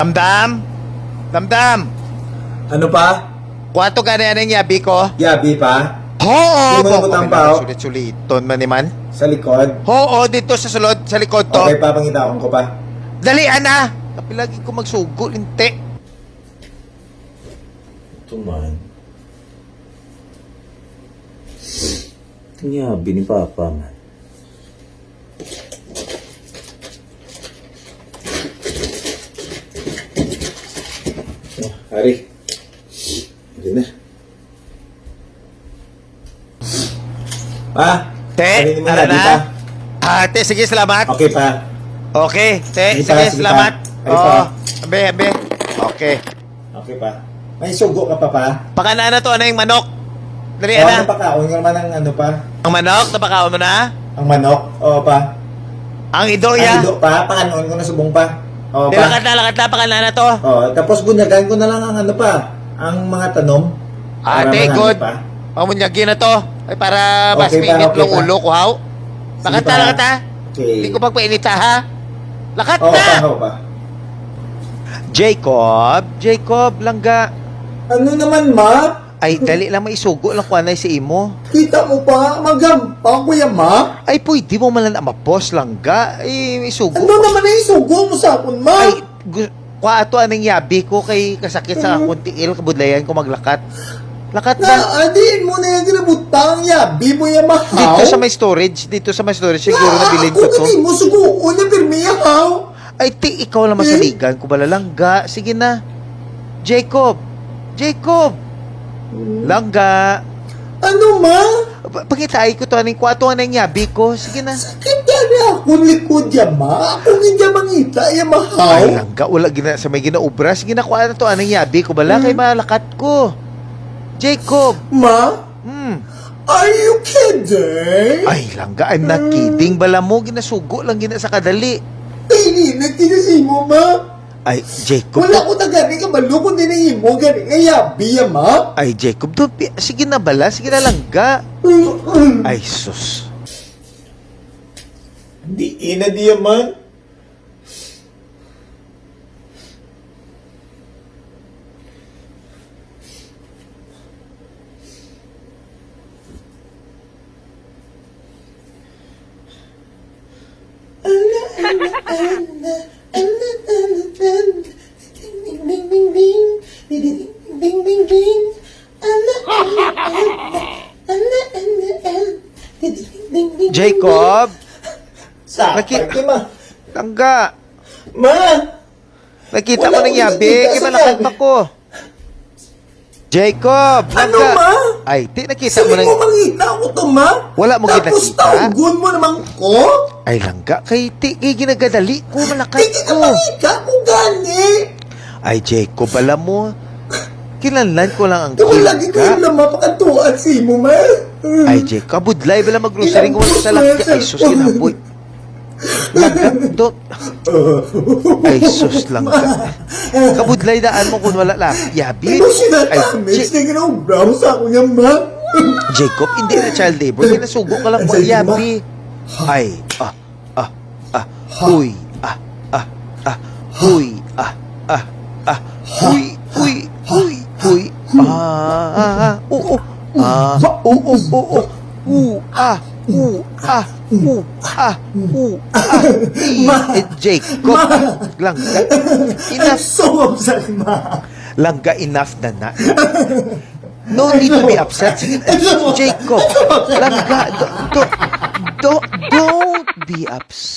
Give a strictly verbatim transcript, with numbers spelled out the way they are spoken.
Damdam? Damdam? Ano pa? Kuha to gani, anong yabi ko? Yabi pa? Oo, Di mo po, nabutang kami pa, oh. Sulit-suliton man ni man. Sa likod? Oo, dito sa sulod, sa likod to. Okay pa, pangitaon ko pa. Dali, ana. Kapila gid ko magsugo, linti. Ito man. Ito niya, bini Papa man. Ah, Ari. Hindi na. Pa, Te, ano ni mo tara na, na. Tita? Ah, te, sige, salamat. Okay pa. Okay, te, Sige pa, sige sige pa. Salamat. Ay, Oo, pa. Ambe, ambe. Okay. Okay pa. May sugo ka pa, pa? Pakana na to, ano yung manok? Dali, Oo, ana. Napakaon nga naman ang ano pa. Ang manok, napakaon mo na? Ang manok, oo pa. Ang ido, Ang ya? Ido pa, pakanon ko na subong pa. Oo Di, pa. Lakat na, lakat na, pakana na to. Oo, tapos bunyagan ko na lang ang ano pa, ang mga tanom. Ah, Para te, manalo good. Pa. Pamunyagi na to. Ay, para mas Okay pa, mainit okay lang pa. Ulo ko, haw? Sige Lakat na, pa. Lakat na. Okay. Hindi ko pagpainita, ha? Lakat Oo na! Pa, oo pa. Jacob, Jacob, langga. Ano naman, ma? Ay, dali lang, maisugo lang ko anay sa imo. Kita mo pa, magampa ko yan, ma. Ay, pwede mo man lang mapos, langga. Ay, isugo. Ano naman ang isugo mo sa akon, ma? Ay, gu- Kuha ato aning yabi ko kay kasakit sa akong tiil, kabudlayan ko maglakat. Lakat na. Na, adiin mo na yung ginabutang yabi mo yung mahaw. Dito sa may storage, dito sa may storage, siguro Na, nabilin ako ko to. Gani mo suguon na pirmi yahaw. Ay, ti, ikaw lang Eh? Masaligan ko bala, langga. Sige na. Jacob! Jacob! Hmm? Langga! Ano, ma? Pa- Pangitaay ko to, aning kuha to, anay yabi ko. Sige na. Sakit gani akong likod ya, ma. Ako gid ya mangita ya, mahaw. Ay, langga, wala gina sa may ginaobra. Sige na, kuha na to, anay yabi ko bala, kay Hmm? Malakat ko. Jacob. Ma? Hmm. Are you kidding? Ay, langga, I'm not Hmm? Kidding. Bala mo, ginasugo lang gina sa kadali. Dili na kinasimo, ma. Ay, Jacob, Wala don't ko na gani kabalo kung di na imo gani nga yabi ya, ma. Ay, Jacob, don't be, sige na bala, sige na langga. Mm-mm. Ay, sus. Di ina diya man. Ala, ala, ala, ala, ala, ala. Ding, ding, ding, ding, ding. Ding, ding, ding, ding, ding. Ala, ala, ala, ala, ala, ala. Ding, ding, ding, ding, ding. Jacob! Sa Naki- parte, ma. Langga! Ma! Nakita Ano mo nang ang yabi, nakita kay sa malakat yabi? Ako. Jacob, Ano, langga. Ma? Ay, di nakita Sabi mo nang mo, mangita ako to, ma. Wala mo Tapos gid nakita? Tawgon mo naman ko? Ay, langga, kay ti, kay ginagadali ko, malakat Di kita ko. Mangita ko gani. Ay, Jacob, alam mo, kinahanglan ko lang ang Ako lagi ko kilka. Yung lama pakatuan sa imo, ma. Ay, Jacob, budlay bala mag-grocery Ilang ko sa laki. Ay, sus, kinaboy. Langga, do-, ay, sus, langga. Kabudlay daan mo kung wala lang. Yabi. Ito sila Ay, tamis J-, na ginaubra mo sa akong yama. Jacob, hindi na child labor. May nasugo ka lang mo, Ay, yabi. Ay, ah, ah, ah, Ha. Uy, ah, ah, ah, Ha. Uy, ah, ah, ah, Ha. Uy, uy, Ha. Uy, uy, Ha. Ah, ah, ah, oo, ah, Ba- oo, oo, oo, ah, oo, ah, oo, ah, oo, ah, Ma! eh, Jacob, Ma! Langga. I'm Enough. So upset, ma. Langga, enough na na. No need to be upset. Sige, Jacob, Langga, do, do, do, don't be upset.